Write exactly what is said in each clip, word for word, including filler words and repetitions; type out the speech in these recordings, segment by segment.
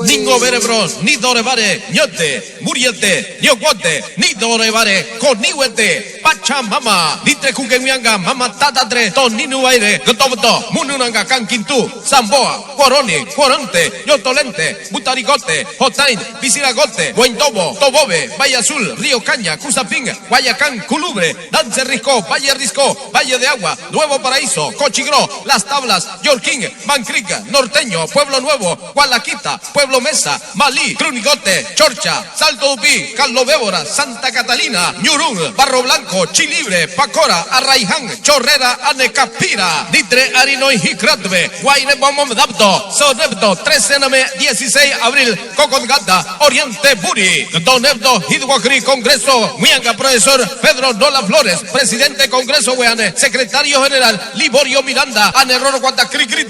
Ningobere bro, ni doreware, ñote, muriete, ñokote, ni doreware, koniwete, Pachamama, nitre kukewianga, mama tatatre, to ninu waire, gotobto, mununanga kankintu, samboa, koroni, korante, ñotolente, butarikote, hotain, pisirakote, wentobo, tobobe, Valle Azul, Río Caña, Cusapín, Guayacán, Culubre, Dance Risco, Valle Risco, Valle de Agua, Nuevo Paraíso, Cochigro, Las Tablas, Yorquín, Mancrik, Norteño, Pueblo Nuevo, Gualaquita, Pueblo Mesa, Malí, Crunigote, Chorcha, Salto Upí, Carlos Bébora, Santa Catalina, Ñurún, Barro Blanco, Chilibre, Pacora, Arraiján, Chorrera, Anecapira, nitre arinoi hikratbe, Guaire Bomom Dapto, Sonepto, trece name, dieciséis abril, Cocodgata, Oriente Buri, Donepto, Hidwakri, Congreso, Muñanga, profesor Pedro Nola Flores, presidente Congreso Weane, secretario general Liborio Miranda, Aneroro Guata Cricri,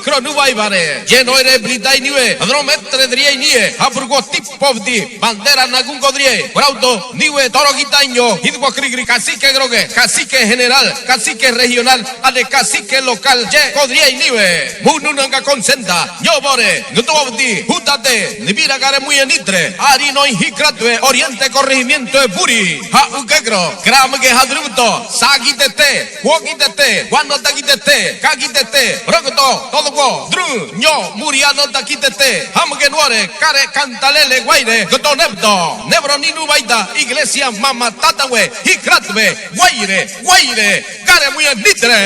Cronubaibare, Yenoere Blitainiwe, Drometre Driainie, Hapurgo Tipovdi, Bandera Nagungo Drie, Brauto Niwe, Toro Guitaño, Hidwakri, cacique Grogue, cacique general, cacique regional, ane cacique local, ye Codriainiwe, Mununanga Consenta, Ñobore, Gdovdi, Hutate, Nibira Gare Muye nitre, Arinoi Hikratwe, Oriente Corregimiento e Buri, Ha Ukegro, Kramge Hadrumto, Sagitete, Huokitete, Guanotakitete, Kakitete, Brokto, Todoko, Dru, Ño, Muriano Takitete, Hamge Nuore, Kare Kantalele Guaire, Gtonepto, Nebro Ninu Baita, Iglesia Mama Tatawe, Hikratwe, Guaire, Guaire, Gare Muye nitre.